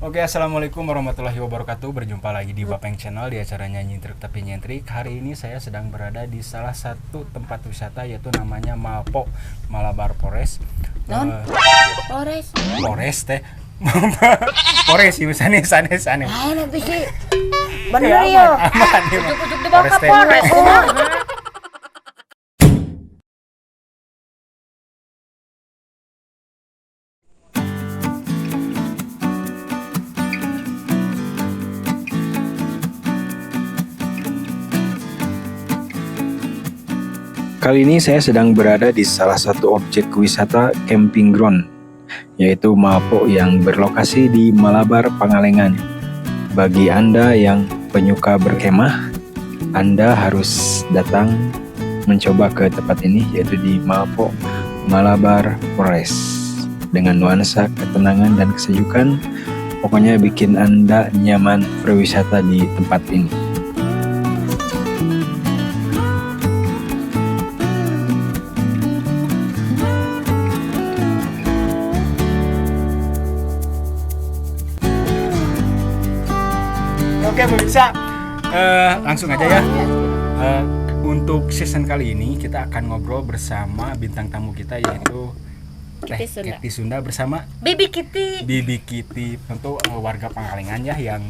Oke, assalamualaikum warahmatullahi wabarakatuh. Berjumpa lagi di Bapeng Channel di acaranya Nyintrik tapi Nyentrik. Hari ini saya sedang berada di salah satu tempat wisata, yaitu namanya Malpo, Malabar Forest. Non? Eh, Forest. Forest teh. Forest sih sane sane sane. Ah, nanti sih. Bener ya. Aman, aman. Ujuk-ujuk dibawa ke Forest teh. Forest. Kali ini saya sedang berada di salah satu objek wisata camping ground, yaitu Malpo yang berlokasi di Malabar, Pangalengan. Bagi Anda yang penyuka berkemah, Anda harus datang mencoba ke tempat ini, yaitu di Malpo, Malabar Forest. Dengan nuansa ketenangan dan kesejukan, pokoknya bikin Anda nyaman berwisata di tempat ini. Oke pemirsa, langsung aja ya. Untuk season kali ini kita akan ngobrol bersama bintang tamu kita, yaitu Teh Kitty Sunda. Kitty Sunda bersama Bibi Kitty. Bibi Kitty, tentu warga Pangalengan ya, yang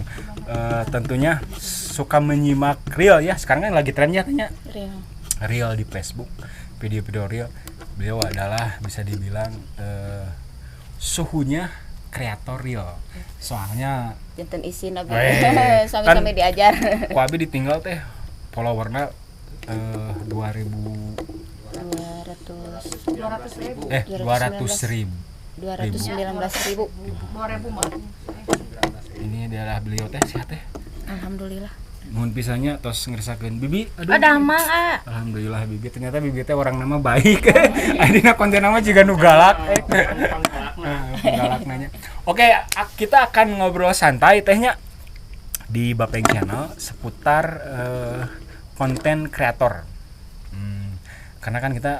tentunya suka menyimak reel ya. Sekarang kan lagi trennya tanya Real. reel di Facebook, video-video reel. Beliau adalah bisa dibilang suhunya kreator reel. Soalnya Janten isin abi. Weh, Sami-sami kan- diajar. ku abi ditinggal teh followerna 2000 200 eh 200 ribu. 219 ribu. Ini adalah beliau teh, sehat teh? Alhamdulillah. Nuhun pisan nya tos ngersakeun Bibi. Aduh. Ada mang ah. Alhamdulillah Bibi, ternyata Bibi teh orang nama baik. Adina konten nama juga nu galak. Galak nanya. Oke, kita akan ngobrol santai tehnya di Bapeng Channel seputar konten kreator. Karena kan kita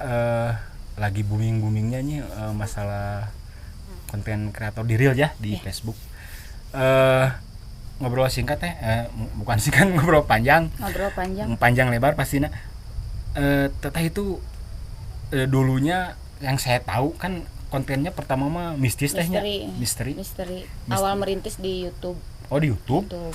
lagi booming-boomingnya nih masalah konten kreator di reel ya di Facebook. Ngobrol singkat teh, bukan singkat, ngobrol panjang. Ngobrol panjang. Panjang lebar pastinya. Teteh itu dulunya yang saya tahu kan kontennya pertama mah mistis tehnya. Misteri. Misteri. Misteri. Awal merintis di YouTube. Oh, di YouTube? YouTube.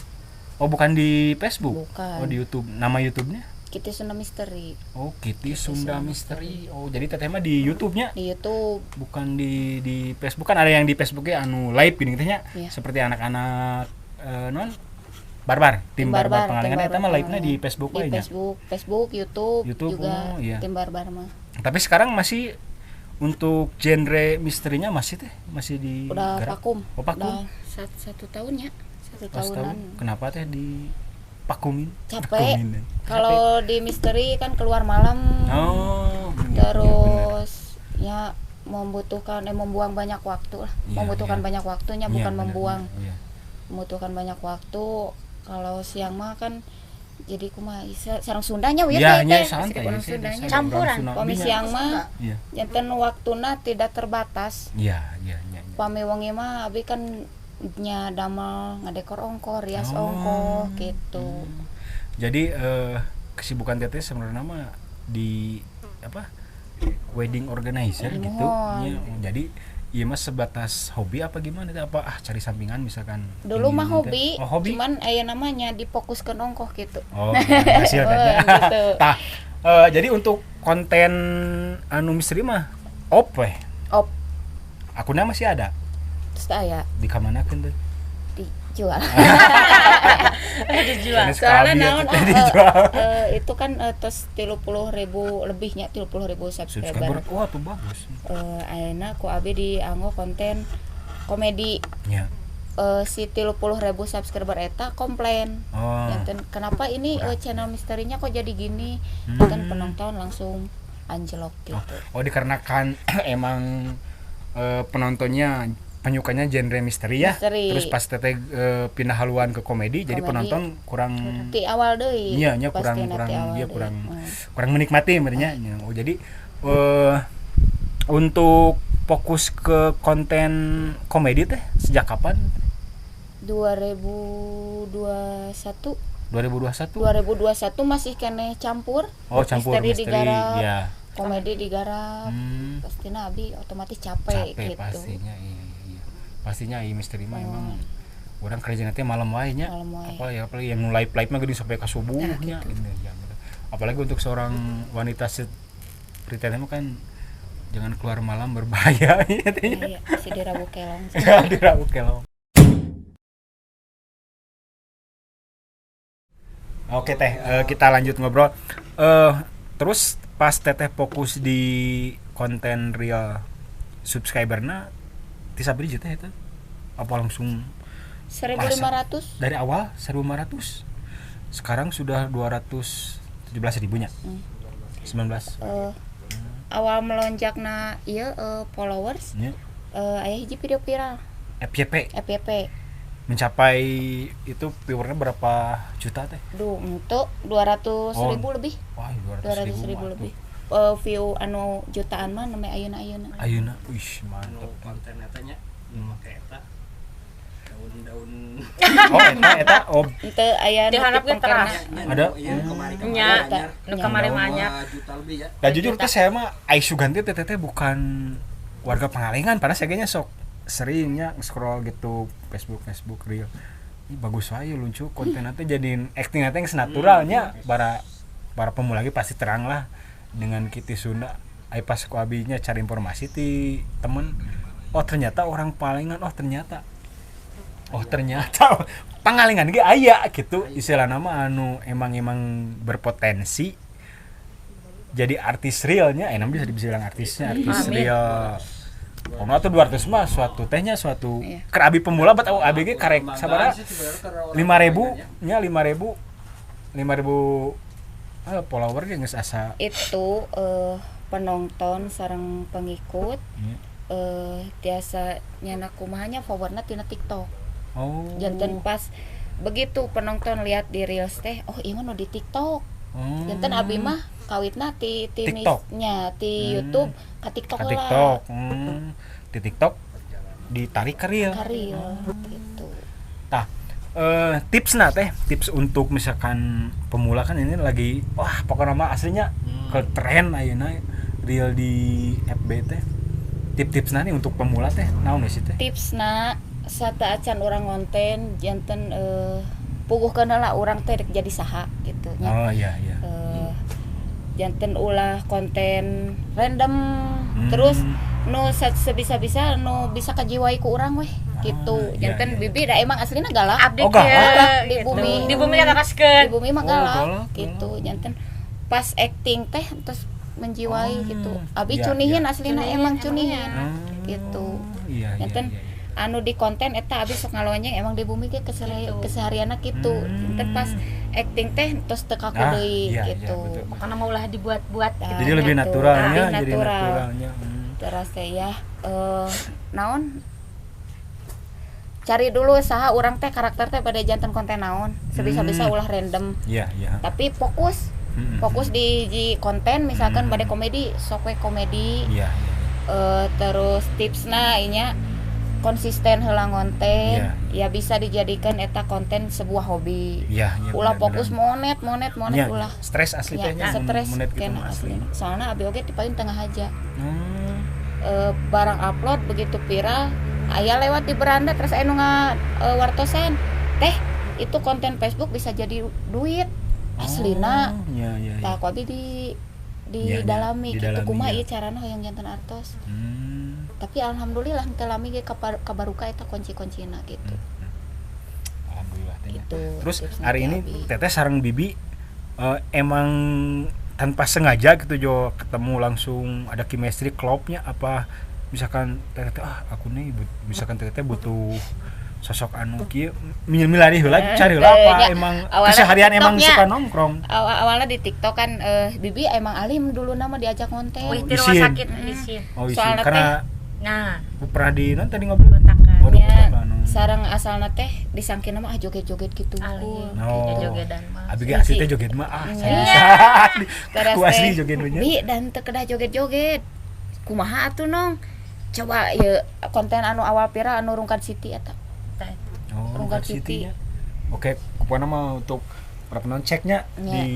Oh, bukan di Facebook? Bukan. Oh, di YouTube. Nama YouTube-nya? Kitty Sunda Misteri. Oh, Kitty Sunda Misteri. Oh, jadi teteh mah di YouTube-nya, Di YouTube. bukan di Facebook. Kan ada yang di Facebooknya anu live gini tehnya. Iya. Seperti anak-anak non Barbar, tim Barbar, Pangalengan Tim eta mah Barbar live-nya di Facebook Di we nya. Facebook, Facebook, YouTube, YouTube, juga oh, iya. Tim Barbar mah. Tapi sekarang masih untuk genre misterinya masih teh, masih di Udah garap? vakum. Oh, vakum. Udah satu tahun ya. Satu Oh, setahun. tahunan. Kenapa teh di pakumin? Capek. Pakumin. Kalau di misteri kan keluar malam. Oh, bener, iya, bener. Terus ya membutuhkan membuang banyak waktu lah. Iya, Membutuhkan iya. banyak waktunya, Iya, bukan bener, membuang. iya. Membutuhkan banyak waktu. Kalau siang mah kan jadi kumaha sareng Sundanya we Iya, teh, nya teh. santai. Orang Sih, Sundanya. saya Campuran. orang Sunda. Pami Iya. siang mah Iya. janten waktuna tidak terbatas. Iya, iya, iya. iya. Pami wengi mah abi kan nya damel ngadekor ongkoh, rias Oh. ongkoh gitu. Jadi kesibukan teteh sebenarnya mah di apa? Wedding organizer gitu. Mohon. Iya, jadi iya mah sebatas hobi apa gimana teh? Apa ah cari sampingan misalkan? Dulu mah ingin hobi, teh. Oh, hobi. cuman aya namanya difokuskeun ongkoh gitu. Oh, hasil Oh, tanya. gitu. Tah, jadi untuk konten anu misteri mah op weh. Op, Akunnya masih ada terus teh aya di kamanakeun teh? dijual. Dijual. Sanes Soalnya kabi naon atuh teh dijual. itu kan tos 30.000 lebihnya, 30.000 Subscriber. subscriber. Wah, tuh bagus. Ayeuna ku abi dianggo konten komedi. Ya. Si 30.000 subscriber eta komplain. Oh. Janten, kenapa ini Kurang. channel misterinya kok jadi gini? Hmm. Kan penonton langsung anjlok gitu. Oh, dikarenakan emang penontonnya penyukanya genre misteri ya. Misteri. Terus pas teteh pindah haluan ke komedi, jadi Komedi. penonton kurang Ti awal deui. Iya, nya kurang Pastina kurang ti awal dia deui. kurang kurang menikmati sebenarnya. Oh, jadi untuk fokus ke konten komedi teh sejak kapan? 2021. 2021? 2021 masih keneh campur. Oh, campur misteri digarap. Ya. Komedi digarap. Pastinya abi otomatis capek gitu. Pastinya iya. Pastinya iya misteri mah emang orang kerja nanti malam wae nya. Apalagi yang live live mah gede sampai ke subuh nya gitu. Ya, apalagi untuk seorang wanita seperti mah kan jangan keluar malam berbahaya. Iya, si dirabu kelong. Dirabu kelong. Oke teh, kita lanjut ngobrol. Terus pas teteh fokus di konten real subscriberna ti sabaraha teh eta? Apa langsung 1.500? Dari awal 1.500. Sekarang sudah 217.000 nya. 19. Awal melonjakna ieu followers. Aya hiji video viral. FYP. FYP. Mencapai itu viewernya berapa juta teh? Duh, untuk 200.000 lebih. Wah, 200.000 lebih. View anu jutaan mah namanya ayeuna-ayeuna. Ayeuna, wih mantap. Konten eta nya make eta. Daun-daun. Oh, eta oh. Henteu aya diharap ge teras. Ada nya, nu kamari mah nya. Juta lebih ya. Da jujur teh saya mah ai Suganti teh teh bukan warga Pangalengan, padahal saya nya sok seringnya scroll gitu Facebook reel. Ini bagus wae lucu konten nanti jadiin acting nanti yang senaturalnya para pemula lagi pasti terang lah dengan Kitty Sunda. Ai pas ku abinya cari informasi ti temen, oh ternyata orang Palengan, oh ternyata Pangalengan ge aya gitu istilah nama anu emang berpotensi jadi artis realnya, enak bisa dibilang artisnya artis real. Ono atuh 200 mah suatu tehnya suatu iya. Keur abi pemula bat abi ge karek sabaraha 5.000 nya 5.000 follower ge geus asa itu penonton sareng pengikut tiasa nyana kumaha nya followerna tina TikTok. Oh. Janten pas begitu penonton lihat di reels teh, oh ieu mah nu di TikTok. Janten abi mah kawitna ti TikTok nya ti YouTube ka TikTok ka TikTok. Di TikTok ditarik ke reel. Ka reel gitu. Tah, tipsna teh, tips untuk misalkan pemula kan ini lagi wah pokoknya mah aslinya ke tren ayeuna reel di FB teh. Tip-tipsna nih untuk pemula teh naon sih teh? Tipsna sata acan urang ngonten janten puguhkeun lah urang teh rek jadi saha gitu nya. Oh iya iya. Janten ulah konten random terus nu sebisa-bisa nu bisa kajiwai ku urang weh gitu. Janten iya, bibi da emang aslina galak. Abdi oh, galak. Di bumi gitu. Di bumi kataskeun. Di bumi mah galak gitu. Janten pas acting teh terus menjiwai gitu. Abi iya, cunihin iya. Aslina emang cunihin gitu. Iya, janten iya, iya. Anu di konten eta abi sok ngalonyeng emang di bumi ge keseharianna kitu. Janten pas acting teh terus teu kaku deui iya, gitu. Iya, karena mau ulah dibuat-buat gitu. Jadi lebih naturalnya, lebih jadi naturalnya. Terus teh ya naon? Cari dulu saha urang teh karakter teh pada janten konten naon. Sebisa-bisa ulah random. Iya, iya. Tapi fokus. Fokus di konten misalkan pada komedi, sok we komedi. Iya, iya. Terus tipsna inya konsisten heula ngonten, ya bisa dijadikan eta konten sebuah hobi. Iya, iya, ulah bener, fokus bener. monet ya, ulah. Stres asli ya, teh nya stres monet gitu mah asli. Soalna abi oge ti paling tengah aja. Barang upload begitu viral, aya lewat di beranda terus aya nu wartosan. Teh, itu konten Facebook bisa jadi duit. Aslina. Iya, iya, iya. Tah ku abi di didalami gitu kumaha ieu carana hoyong janten artos. Tapi alhamdulillah teu lami ge kabaruka eta kunci-kuncina gitu. Alhamdulillah teh. Gitu, terus hari ini teteh sareng bibi emang tanpa sengaja gitu jo ketemu langsung ada chemistry klopnya apa misalkan teteh aku nih misalkan teteh butuh sosok anu kieu milari heula cari heula apa emang keseharian emang suka nongkrong. Awalnya di TikTok kan bibi emang alim dulu nama diajak konten. Oh, di rumah sakit isin. Oh, isin. Karena nah pernah di non tadi ngobrol. Ya, sareng asalna teh disangkina mah joget-joget gitu. Oh, jogedan mah. Abi ge asli teh joget mah saya bisa. Aku asli joget mah. Bi dan teu kedah joget-joget. Kumaha atuh nong? Coba ieu konten anu awal viral anu Rungkad City eta. Oh, Rungkad City. City-nya. Oke, kupon mah untuk para penonton ceknya Nya, di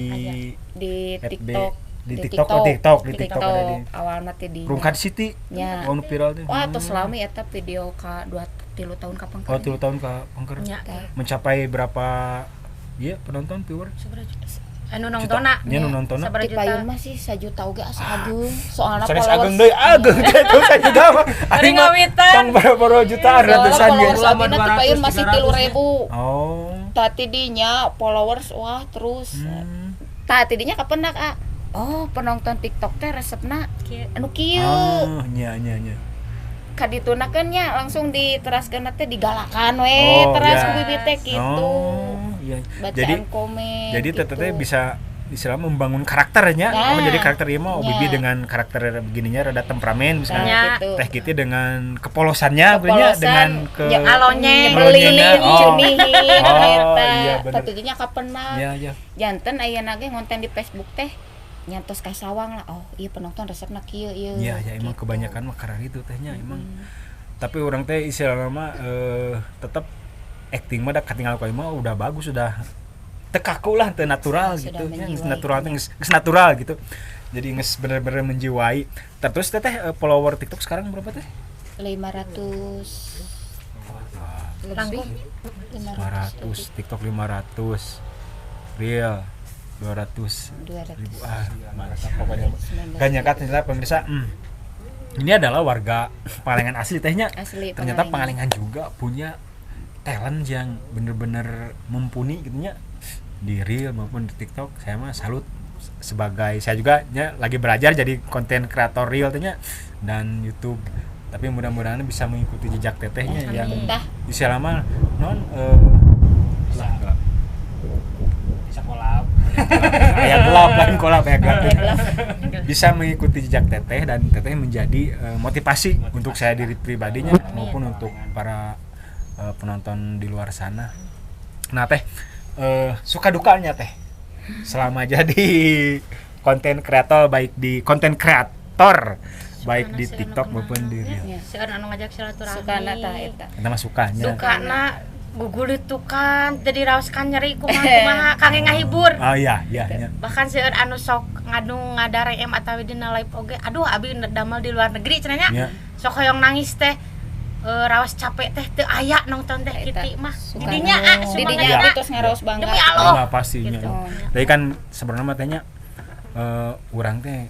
di FB, TikTok. Di TikTok, oh, TikTok, di TikTok ada di awalna teh di Rungkad City. Nya. Oh, nu viral teh. Wah, tos lami eta video ka 2 3 tahun kapangker. Oh, 3 tahun ka pangker. Nya. Tah. Mencapai berapa iya penonton viewer? Sabaraha juta? Anu nontonna. Nya nu nontonna. Sabaraha Di juta? payun mah sih sajuta oge asa ageung. Soalna Sanes followers. ageung deui, ageung teh tuh sajuta mah. Ari ngawitan. Tong berapa jutaan Soalna ratusan ge. followers abina ti payun masih 300, 3.000. Oh. Tah tidinya followers wah terus. Tah tidinya kapendak ah. Oh, penonton TikTok teh resepna Kieu. anu kieu. Oh, nya nya nya. Kadituna kan nya langsung diteraskeun teh digalakan we Oh, teras ya. ku bibi teh gitu. Oh, iya. Bacaan Jadi komen. jadi gitu. teteh teh bisa istilah membangun karakternya. Nah. Oh, jadi karakter ieu mah oh, Nya. Bibi dengan karakter begininya rada temperamen Nah, misalnya. Nya. gitu. Teh Kitty dengan kepolosannya, begininya, Kepolosan, dengan ke ya, Alonye. nyebelin, Alonyena, oh. cunihin, Oh, eta. iya, bener. Tatujunya kapenak. Ya, ya. Janten ayeuna ge ngonten di Facebook teh nyantos kasawang lah. Oh, iya penonton resepna kieu ieu. Iya, ya emang gitu. kebanyakan mah karena itu tehnya emang. Tapi orang teh istilahna mah tetap acting mah da katinggal ku mah udah bagus udah tekaku lah teu natural Sudah gitu. Ya, geus menjiwai. natural teh geus geus natural gitu. Jadi geus bener-bener menjiwai. Terus teteh follower TikTok sekarang berapa teh? 500 lebih. 500 500, TikTok 500. Real 200 200. ribu. Ah, mantap pokoknya. Gak nyangka ternyata pemirsa, ini adalah warga Pangalengan asli tehnya. Asli Ternyata Pangalengan juga punya talent yang bener-bener mumpuni gitu nya di reel maupun di TikTok. Saya mah salut sebagai saya juga nya lagi belajar jadi konten kreator reel tehnya dan YouTube. Tapi mudah-mudahan bisa mengikuti jejak tetehnya yang Tah. bisa lama non Bisa. lah, Bisa kolab. aya gelap lain kolab aya gelap. Gelap. Bisa mengikuti jejak teteh dan teteh menjadi motivasi untuk saya diri pribadinya maupun untuk para penonton di luar sana. Nah teh, suka dukanya teh selama jadi konten kreator baik di konten kreator baik di TikTok maupun di Reel. Ya. Seueur anu ngajak silaturahmi. Sukana tah eta. Eta mah sukanya. Sukana gugulitukan jadi raos kan nyeri kumaha kumaha kangge ngahibur. Oh iya iya iya. Bahkan seueur anu sok ngadu ngadarem atawa dina live oge. Aduh abi damel di luar negeri cenah nya. Iya. Sok hoyong nangis teh. Raos capek teh teu aya nonton teh Eta, Kitty mah. sukana. Didinya ah Didinya semangatna. abi tos ngaraos bangga. Demi Allah. Nah, pastinya. Gitu. Tapi kan sebenarnya mah tehnya urang teh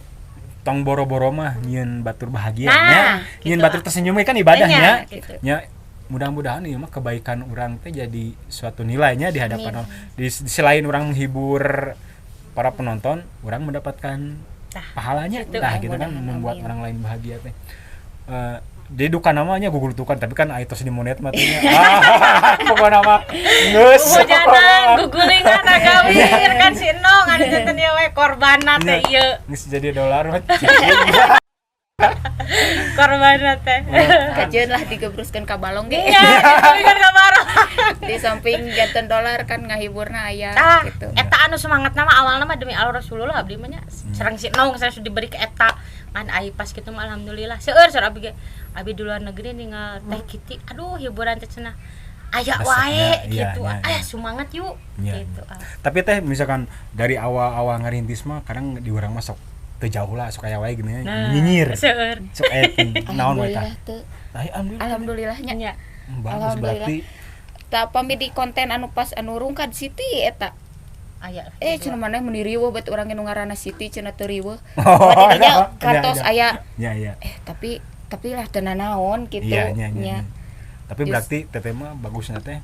tong boro-boro mah nyieun batur bahagia Nah, nya. Nyieun gitu batur tersenyum kan ibadahnya. Nya, gitu. Nya mudah-mudahan ieu mah kebaikan urang teh jadi suatu nilainya di hadapan Amin. orang. Di selain orang menghibur para penonton, orang mendapatkan Tah, pahalanya. gitu. Nah, gitu kan Mudah-mudahan, membuat amin. orang lain bahagia teh. Jadi duka namanya gugulutukan tapi kan aya tos di monet mah teh nya. Ah, pokokna mah geus. Hujanan, gugulingan agawir kan si Enong anu janten ieu we korbanna teh ieu. Geus jadi dolar mah. Korbanna teh. Kajeun lah digebruskeun ka balong ge. Iya, digugulingan ka barong. Di samping janten dolar kan ngahiburna aya Tah, gitu. eta anu semangat nama awalna mah demi Allah Rasulullah abdi mah nya sareng si Enong saya sudah diberi ke eta. Ngan ai pas kitu mah alhamdulillah. Seueur seur abdi ge. Abi di luar negeri ninggal teh Kitty. Aduh hiburan teh cenah. Aya Resepnya, wae iya, gitu. iya, Aya iya. semangat yuk Iya, gitu. iya. Tapi teh misalkan dari awal-awal ngarintis mah kadang di urang mah sok teu jauh lah sok aya wae gini nyinyir. Seueur. Sok aya naon wae tah. Alhamdulillah teu. Tah alhamdulillah. Alhamdulillahnya. Nya. Bagus Alhamdulillah. berarti. Tah pami di konten anu pas anu rungkad Siti eta. Aya. Cenah maneh meuni riweuh bet urang ge nu ngaranna Siti cenah teu riweuh. Oh, Didinya iya, kantos iya. aya Ya ya. tapi lah teu nanaon gitu. Iya, iya, iya, Nya. iya. Tapi Just- berarti teteh mah bagusnya teh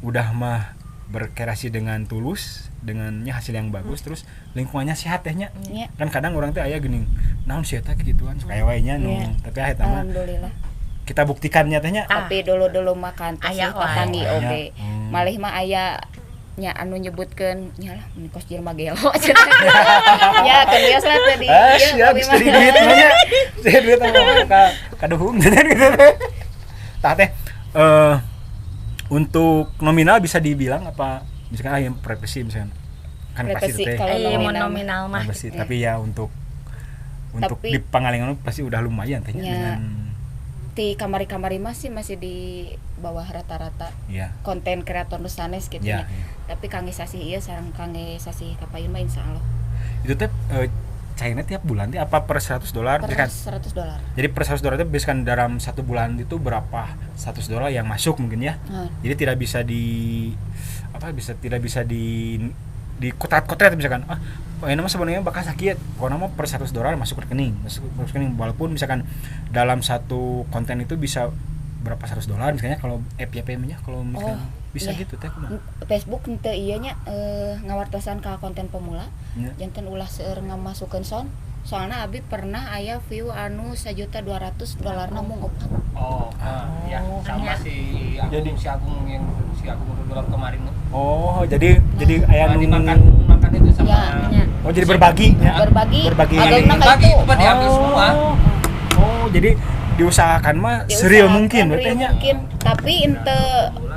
udah mah berkreasi dengan tulus, dengannya hasil yang bagus, terus lingkungannya sehat tehnya. Nya. Kan kadang orang teh aya geuning, naon sih eta kegituan sok aya wae nya nu. Iya. Tapi ah eta mah Alhamdulillah. kita buktikannya tehnya. Ah. Tapi dulu-dulu mah kantos Aya sih tatanggi wae. oge. Hmm. Malih mah aya nya anu nyebutkeun nya lah mun kos jelema gelo cenah. Ya kan biasa lah tadi. Ah, Ieu siap, kami geus mah. jadi duit mah nya. Jadi duit mah ka kaduhung gitu teh. Tah teh untuk nominal bisa dibilang apa misalkan ah, yang privasi misalkan kan pasti Privasi teh kalau Iya, mau nominal mah. nominal mah. pasti Iya. tapi ya untuk Tapi- di Pangalengan pasti udah lumayan tehnya Ya. dengan Ti kamari-kamari masih masih di bawah rata-rata konten kreator nu sanes gitu nya. Tapi kangge sasih ieu sareng kangge sasih kapayun mah insyaallah. Itu teh cairnya tiap bulan teh apa per $100? Per Misalkan, $100. jadi per $100 itu misalkan dalam satu bulan itu berapa $100 yang masuk mungkin ya. Jadi tidak bisa di apa bisa tidak bisa di kotret-kotret misalkan ini mah sebenarnya bakal sakit pokoknya mah per $100 masuk rekening, masuk rekening walaupun misalkan dalam satu konten itu bisa berapa $100 misalnya kalau FYP-nya kalau misalkan bisa iya. Gitu teh kumaha? Facebook henteu ieu nya ngawartosan ka konten pemula. Janten ulah seueur ngamasukeun sound. Soalna abi pernah aya view anu 1.200.000 dolarna mung opat. Oh, ya sama si Agung, Jadi- si Agung yang si Agung dolar kemarin. Oh, jadi aya nu dimakan makan itu sama. Ya, Oh, jadi berbagi ya. Berbagi. Berbagi. Agengna ka Berbagi itu. itu mah diambil semua. Oh, jadi diusahakan mah serius mungkin Real berarti nya. mungkin, tapi ente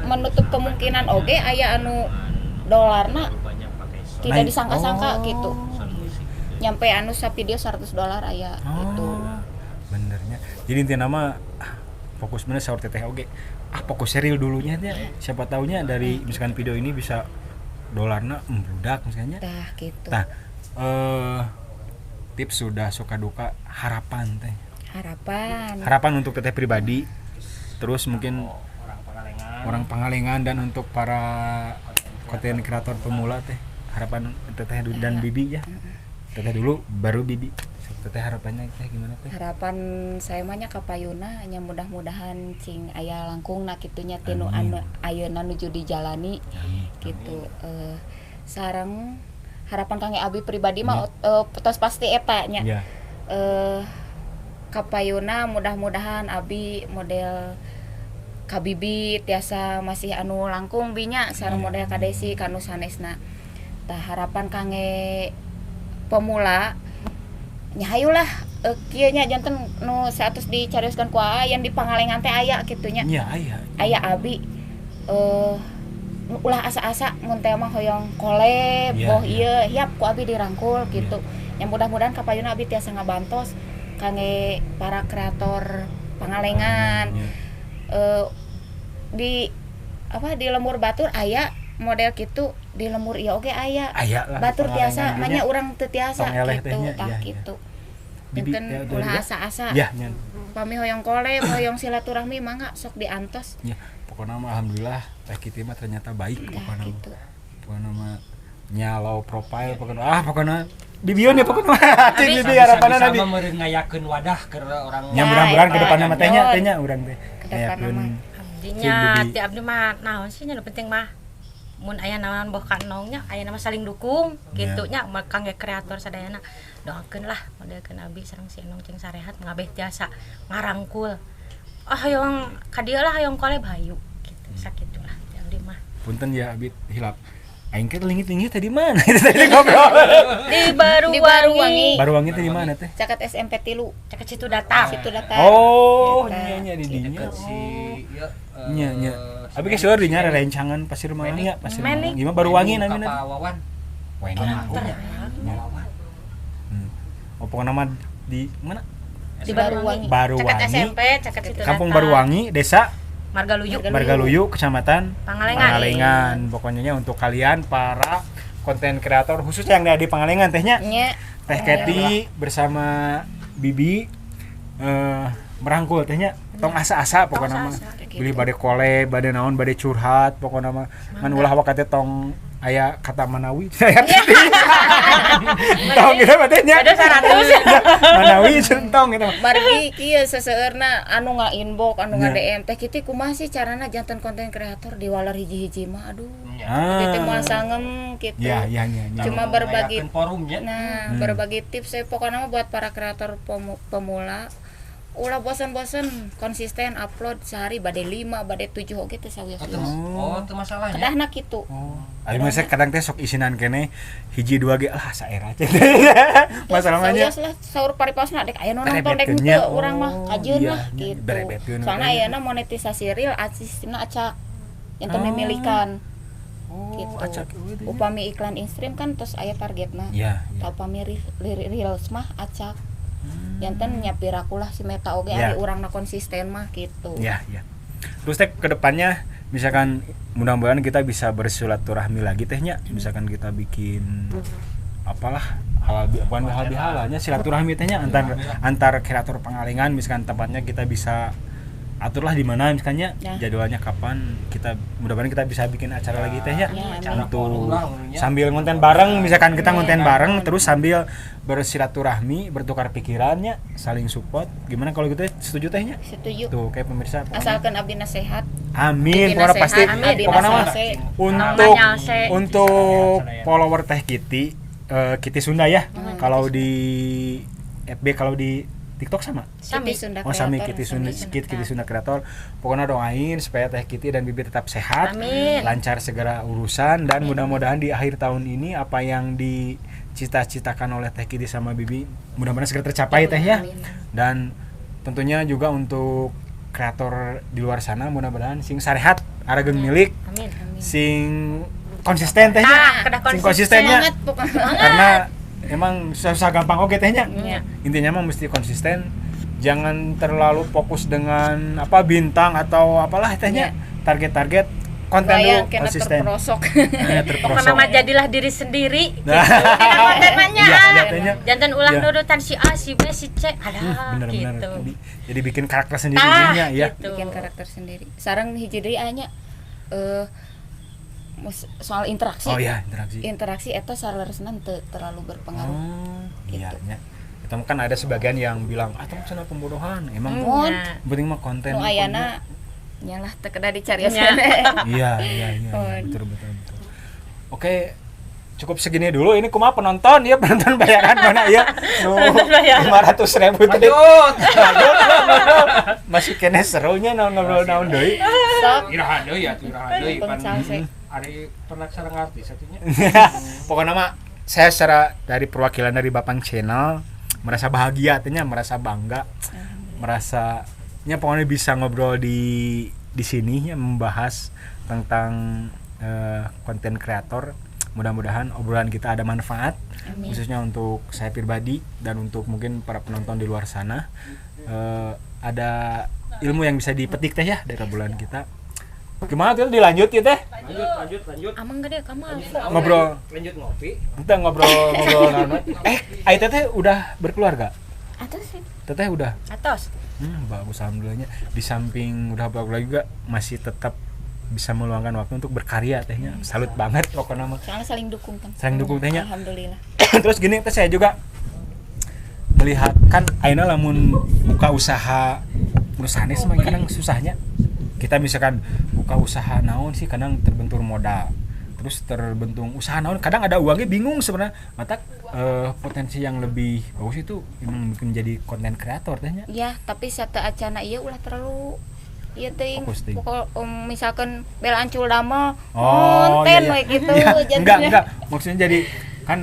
menutup kemungkinan oge aya anu dolarna tidak Naik. disangka-sangka gitu. Nyampe anu savideo $100 aya gitu. Benernya. Jadi intinya mah fokus bener saur teteh oge. Fokus real dulunya nya. Siapa taunya dari misalkan video ini bisa dolarna membludak misalnya. Tah gitu. Tah, tips sudah suka duka harapan teh. Harapan. Harapan untuk teteh pribadi, terus mungkin Orang Pangalengan. orang Pangalengan dan untuk para konten kreator pemula teh harapan teteh dan bibi ya. Teteh dulu baru bibi. Teteh harapannya teh gimana teh? Harapan saya mah nya kapayuna nya mudah-mudahan cing aya langkungna kitu nya tinu anu ayeuna nuju dijalani gitu. Sareng harapan kangge abi pribadi mah tos pasti eta nya. Iya. Kapayuna mudah-mudahan abi model kabibi tiasa masih anu langkung binya sareng model kadesi kanu sanesna. Tah harapan kangge pemula nya hayulah kieu nya janten nu 100 dicarioskeun ku aa yang di Pangalengan teh aya kitu nya. Iya, aya. Aya abi ulah asa-asa mun teh mah hoyong collab boh ieu hiap ku abi dirangkul gitu. Yang mudah-mudahan kapayuna abi tiasa ngabantos kangge para kreator Pangalengan. Di apa di lembur batur aya model kitu, di lembur ieu oge aya. Aya lah. Batur tiasa, Pangalengan manya urang teu tiasa gitu, tah kitu. Bibi Janten ulah asa-asa. Ya, nyan. Pami hoyong collab, hoyong silaturahmi mangga sok diantos. Ya, pokoknya mah alhamdulillah teh Kitty mah ternyata baik pokoknya. Gitu. Pokoknya mah nyalau profile pokoknya pokoknya bibion ya pokoknya. Cing bibi harapanna nabi. Bisa meureun ngayakeun wadah ke orang. Nya mudah-mudahan ke depanna mah teh nya teh nya urang teh. Ke depanna mah. Abdinya ti abdi mah naon sih nya nu penting mah mun aya naon boh ka nongnya aya nama saling dukung kitu nya kangge kreator sadayana doakeun lah modelkeun abi sareng si Enong cing sarehat ngabeh tiasa ngarangkul. Hoyong ka dieu lah hoyong collab hayu kitu sakitulah ti abdi mah. Punten ya abi hilap. Aing teh lingit-lingit tadi mana? Tadi ngobrol. Di Baruwangi. Baruwangi teh di mana teh? Caket SMP 3. Caket situ datang. Situ datang. Oh, nya nya di dinya. Si ieu nya nya. Abi ge seueur di nya rerencangan Pasir Mangan nya, Pasir Mangan. Gimana Baruwangi namina? Wawan. Wawan. Oh, pokoknya nama di mana? Di Baruwangi. Baruwangi. Caket SMP, caket situ datang. Kampung Baruwangi, Desa Margaluyu. Margaluyu, Kecamatan Pangalengan. Pangalengan. Pokoknya untuk kalian para konten kreator khususnya yang ada di Pangalengan tehnya. Teh Kety bersama Bibi merangkul tehnya tong asa-asa pokoknya mah. Beli bade collab, bade naon, bade curhat pokoknya mah. Ngan ulah wakate tong aya kata Manawi. Tong gitu mah teh nya. Ada 100. Manawi tong gitu. Margi kieu seseueurna anu nga-inbox, anu nga-DM teh Kitty kumaha sih carana janten konten kreator diwaler hiji-hiji mah aduh. Teh moal sangem gitu. Ya, ya, ya, ya. Cuma berbagi forumnya. Nah, berbagi tips saya pokoknya mah buat para kreator pemula ulah bosan-bosan konsisten upload sehari bade 5, bade 7 oge teh sawios. Oh, teu masalahnya. Kedahna kitu. Oh. Ari mah kadang teh sok isinan keneh hiji dua ge lah saera cek. Masalah mah nya. Sawios lah saur paripasna dek aya nu nonton dek henteu urang mah kajeun lah kitu. Soalna ayeuna monetisasi real sistemna acak. Yang teu memilikan. Gitu. Acak. Upami iklan in-stream kan terus aya targetna. Iya. Upami reels mah acak. Janten nya piraku lah si Meta oge Ya. ari urangna konsisten mah gitu. Ya, ya. Terus teh kedepannya misalkan mudah-mudahan kita bisa bersilaturahmi lagi tehnya, misalkan kita bikin apalah halal bukan halal bihalalnya silaturahmi tehnya antar antar kreator Pangalengan, misalkan tempatnya kita bisa aturlah di mana misalnya Ya. jadwalnya kapan, kita mudah-mudahan kita bisa bikin acara lagi teh ya, Ya, acara untuk forum lah, umumnya. sambil ngonten bareng, misalkan kita Ya. ngonten bareng terus sambil bersilaturahmi, bertukar pikirannya, saling support. Gimana kalau gitu, setuju tehnya? Setuju. Tuh kayak pemirsa pokoknya. Asalkan abdi sehat. Amin, Abdi pokoknya sehat, pasti. abdi Pokoknya mah salse. untuk Nyalse. untuk Sadaya. follower Teh Kitty, Kitty Sunda ya. Kalau di FB, kalau di TikTok sama. Sami. Kitty Sunda Oh sami Kreator, Kitty Sunda, Sami Kitty, Kitty Sunda Kreator. Pokoknya doain supaya Teh Kitty dan Bibi tetap sehat, Amin. lancar segera urusan, dan mudah-mudahan di akhir tahun ini apa yang dicita-citakan oleh Teh Kitty sama Bibi mudah-mudahan segera tercapai Teh ya. Amin. Dan tentunya juga untuk kreator di luar sana mudah-mudahan sing sarehat, arageung milik, Amin. sing konsisten tehnya, Tah, kedah sing konsisten. konsistennya, Semangat pokoknya. karena emang susah-susah gampang oke tehnya. Iya. Intinya mah mesti konsisten, jangan terlalu fokus dengan apa bintang atau apalah tehnya, target-target konten dulu Bayang kena konsisten. terperosok. Ya, Pokoknya terperosok. mah jadilah diri sendiri. Gitu. Nah. Dina konten mah nya. Iya, iya, tehnya. Janten ulah Iya. nurutan si A, si B, si C. Alah, Bener-bener. gitu. Jadi bikin karakter sendiri Tah, jadinya, ya. gitu. Bikin karakter sendiri. Sareng hiji deui anya soal interaksi. Oh iya, interaksi. Interaksi eta saleresna teu terlalu berpengaruh. Oh, iya Gitu. nya. Itu kan ada sebagian yang bilang, "Ah, itu cenah pembodohan." Emang Mun. Nya. penting mah konten. Nu ayana nyalah teu kedah dicari Nya. Iya, iya, iya, Oh. iya. Betul, betul, betul. Oke, cukup segini dulu. Ini kumaha penonton ya, penonton bayaran mana ya? Nu 500.000 tadi. Lanjut. Lanjut. Masih kene serunya naon ngobrol naon deui. Sok Iraha deui atuh, iraha deui pan. salse. Ari pernah sareng artis atunya. Pokoknya mah saya secara dari perwakilan dari Bapang Channel merasa bahagia artinya, merasa bangga, merasa ya pokoknya bisa ngobrol di sini ya, membahas tentang konten kreator. Mudah-mudahan obrolan kita ada manfaat, Amin. khususnya untuk saya pribadi dan untuk mungkin para penonton di luar sana. Ada ilmu yang bisa dipetik teh ya dari obrolan kita. Gimana tuh dilanjut ya teh? Lanjut, lanjut, lanjut. Amang gede kamu. Ngobrol. Lanjut ngopi. Kita ngobrol ngobrol naon. Ai teteh udah berkeluarga? Atau sih Teteh udah. Atos. Bagus alhamdulillahnya. Di samping udah berkeluarga juga masih tetap bisa meluangkan waktu untuk berkarya tehnya. Salut banget pokoknya mah. soalnya saling dukung kan. Saling dukung tehnya. Alhamdulillah. Terus gini teh saya juga melihat kan ayeuna lamun buka usaha perusahaan mah kadang susahnya. Kita misalkan buka usaha naon sih kadang terbentur modal, terus terbentung usaha naon kadang ada uangnya bingung sebenarnya. Mata potensi yang lebih bagus itu emang bikin jadi konten kreator tehnya. Ya, tapi satu acana ieu ulah terlalu ieu teuing. Fokus teuing. Pokok misalkan bel ancul damel Oh, konten iya, iya. we gitu Iya, jadinya. enggak. Maksudnya jadi kan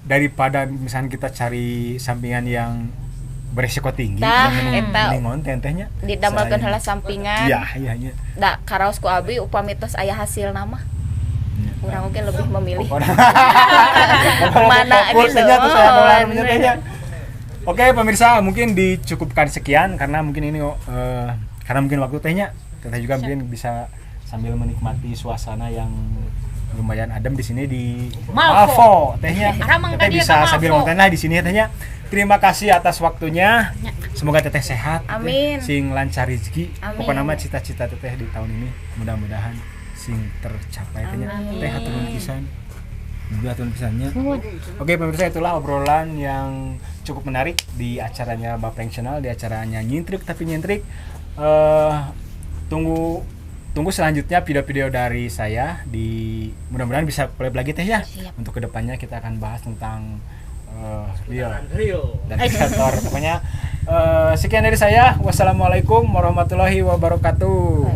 daripada misalkan kita cari sampingan yang beresiko tinggi, Tah, mending eta. mending konten tehnya. Didamelkeun Selain- heula sampingan. Iya, iya, iya. Da karaos ku abi upami tos aya hasil nama. Iya. Urang oge lebih memilih. Pokoknya Mana fokus gitu. aja tuh saya Oh, dolar menyetenya. Oke pemirsa, mungkin dicukupkan sekian karena mungkin ini karena mungkin waktu tehnya teteh juga mungkin bisa sambil menikmati suasana yang lumayan adem di sini di Malvo. Malvo tehnya. Aramang Teteh ka dia bisa ka Malvo. sambil ngonten lah di sini tehnya. Terima kasih atas waktunya. Semoga teteh sehat, teteh. Amin. Sing lancar rezeki. Amin. Pokoknya mah cita-cita teteh di tahun ini mudah-mudahan sing tercapai tehnya. Teh hatur nuhun pisan. Juga hatur nuhun pisannya. Oke pemirsa, itulah obrolan yang cukup menarik di acaranya Bapeng Channel, di acaranya Nyintrik tapi Nyintrik. Tunggu tunggu selanjutnya video-video dari saya di mudah-mudahan bisa collab lagi teh ya. Siap. Untuk kedepannya kita akan bahas tentang real Real. dan kreator. Pokoknya sekian dari saya. Wassalamualaikum warahmatullahi wabarakatuh.